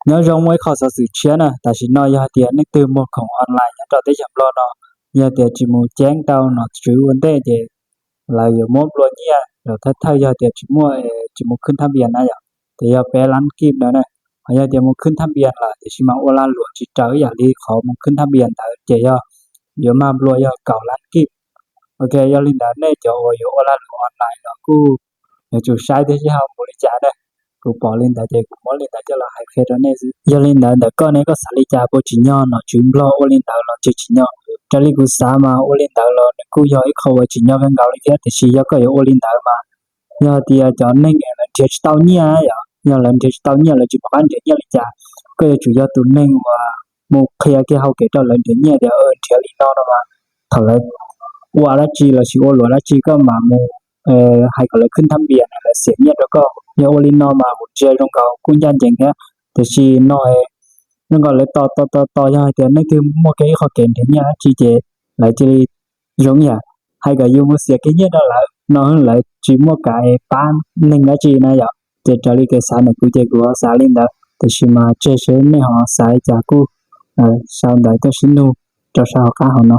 Nyob zoo, muaj ib qho xov xwm tshiab na, tam sim no yog hais tias leej twg muag khoom online nyob rau teb chaws Nplog no, yog tias tsis mus ceeb rau nom tswv ua ntej ces lawv yuav muab nplua nyiaj los thawj thawj yog tias tsis muaj, tsis mus khwb thab npias na yom, ces yog peb lab kib no na. Ho yog tias mus khwb thab npias lawm tiam sis mas ua lag luam tsis raws ib yam li qhov mus khwb thab npias ntawd ces yog yuav mag nplua yog kaum lab kib. Ok, yog li ntawd nej cov uas yuav ua lag luam online los kuj yuav tsum saib thiab seb ho mus li cas na. Kuv pom li ntawd ces kuv muab li ntawd coj los hais qhia rau nej xwb. Yog li ntawd ntawm koj ne, koj xav li cas, puas tsim nyog nom tswv Nplog ua li ntawd los tsis tsim nyog? Raws li kuv xav mas ua li ntawd los nws kuj yog ib qho uas tsim nyog kawg nkaus li thiab, tiam sis yog koj yuav ua li ntawd mas yog tias cov neeg lawv nrhiav tsis tau nyiaj yom, yog lawv nrhiav tsis tau nyiaj, lawv tsis pom qab nrhiav nyiaj li cas, koj yuav tsum yog tus neeg uas mus qhia kiag hauv kev rau lawv nrhiav nyiaj tias nrhiav li no no mas thaum lawv ua dab tsi lossis ua luam dab tsi koj mam mus hais kom lawv khwb thab npias na, lawv xiam nyiaj rau koj. Yog ua li no mas kuv ntsia zoo nkaus kuj ncaj ncees thiab, tiam sis no zoo nkaus lawv tos tos tos tos, yog hais tias leej twg muaj kiag ib qho kev nrhiav nyiaj dab tsi ces lawv cia li zoo yam hais kom yus mus xiam kiag nyiaj rau lawv no, lawv tsis muaj kev pab neeg dab tsi na yom. Ces raws li kev xav ntawm kuv ces kuv ho xav li ntawd, tiam sis mas tseg seb nej ho xav li cas, kuj sau ntawv tuaj sib nug rau sab hauv qab hauv no.